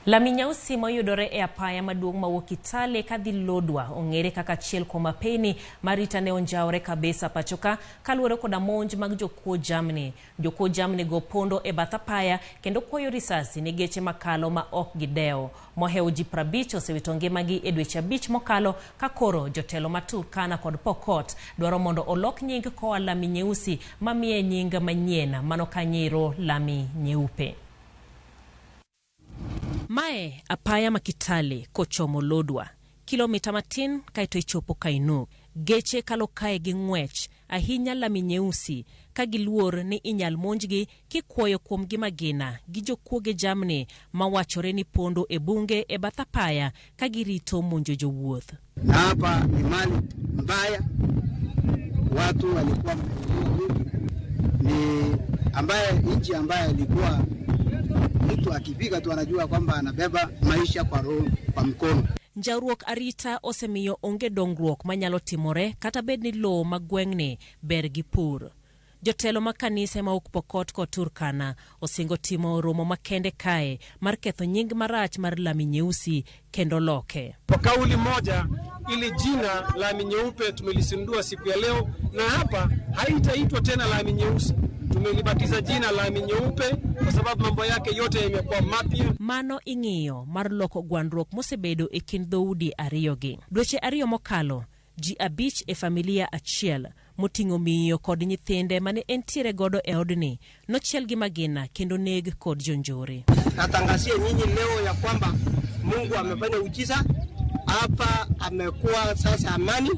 Lami Nyeusi moyudore e apaya maduong' mawuok Kitale kadhi Lodwar ong'ere kaka achiel kuom apeyni marita ne onjawre kabisa pachoka kaluwore koda monj mag jokuo jamni. Jokuo jamni go pondo e bath apaya kendo kuoyo risasi ne geche makalo ma ok gidewo. Mohewo ji 50 osewito ngimagi e dweche 5 mokalo ka koro jotelo ma Turkana kod Pokot dwaro mondo olok nying koa Lami Nyeusi mamiye nying manyien mano kanyiro Lami Nyeupe. Mae apaya ma Kitale kochomo Lodwar, kilomita matin kaeto ichopo Kainuk. Geche kalo kae gi ng'wech, ahinya Lami Nyeusi, ka giluor ni inyal monjgi kikuoyo kuomgi magina gi jokuoge jamni mawachore ni pondo e bunge e bath apaya ka girito monjo jowuoth. Na hapa ni mali mbaya, watu walikuwa ni ambaye nchi ambaye ilikuwa mtu akifika tu anajua kwamba anabeba maisha kwa roho, kwa mkono. Njawruok arita osemiyo onge dongruok manyalo timore kata bed ni lowo mag gweng'ni ber gi pur. Jotelo mag kanise mawuok Pokot kod Turkana osingo timo romo makende kae mar ketho nying marach mar Lami Nyeusi kendo loke. Kwa kauli moja, ili jina Lami Nyeupe tumelizindua siku ya leo, na hapa haitaitwa tena Lami Nyeusi. Tumelibatiza jina Lami Nyeupe kwa sababu mambo yake yote yamekuwa mapya. Mano ing'iyo mar loko gwandruok mosebedo e kind dhoudi ariyogi. Dweche 2 mokalo, ji 5 e familia achiel moting'o miyo kod nyithinde mane entiere godo e odni nochiel gi magina kendo neg kod jonjore. Natangazie nyinyi leo ya kwamba Mungu amefanya ujiza hapa, amekuwa sasa amani.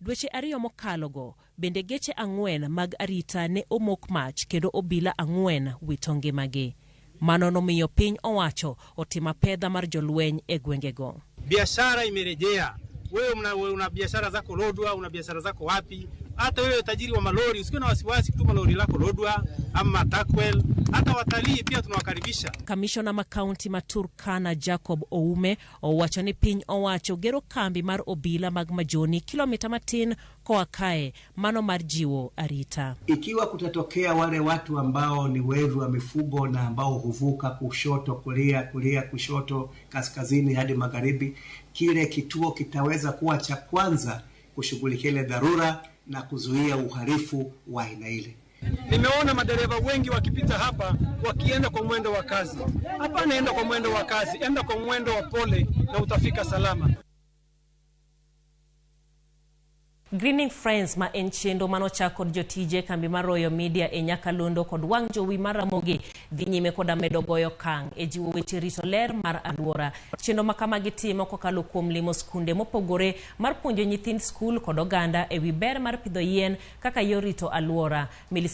Dweche 2 mokalogo bende geche 4 mag arita ne omok mach kendo obila 4 wito ngimagi. Mano nomiyo piny owacho otimo apedha mar jolweny e gwengego. Biashara imerejea. Wewe una biashara zako Lodwar, una biashara zako wapi? Hata wewe tajiri wa malori usiwe na wasiwasi kutuma lori lako Lodwar ama Turkwel. Hata watalii pia tunawakaribisha. Kamishona ma kaunti ma Turkana Jacob Oume owacho ni piny owacho gero kambi mar obila mag Majoni kilomita matin koa kae, mano mar jiwo arita. Ikiwa kutatokea wale watu ambao ni wevi wa mifugo na ambao huvuka kushoto kulia, kulia kushoto, kaskazini hadi magharibi, kile kituo kitaweza kuwa cha kwanza kushughulikia ile dharura na kuzuia uhalifu wa aina ile. Nimeona madereva wengi wakipita hapa wakienda kwa mwendo wa kasi. Hapana, enda kwa mwendo wa kasi, enda kwa mwendo wa pole na utafika salama. Greening Friends ma en chenro manochak kod jotije kambi mar Royal Media e Nyakalondo kod wang' jowi mar Ramogi dhi nyime koda medo goyo okang' e jiwo weche rito ler mar alwora. Chenro ma kamagi timo kokalo kuom limo skunde mopogore mar puonjo nyithind skul kod oganda e wi ber mar pidho yien kaka yor rito alwora.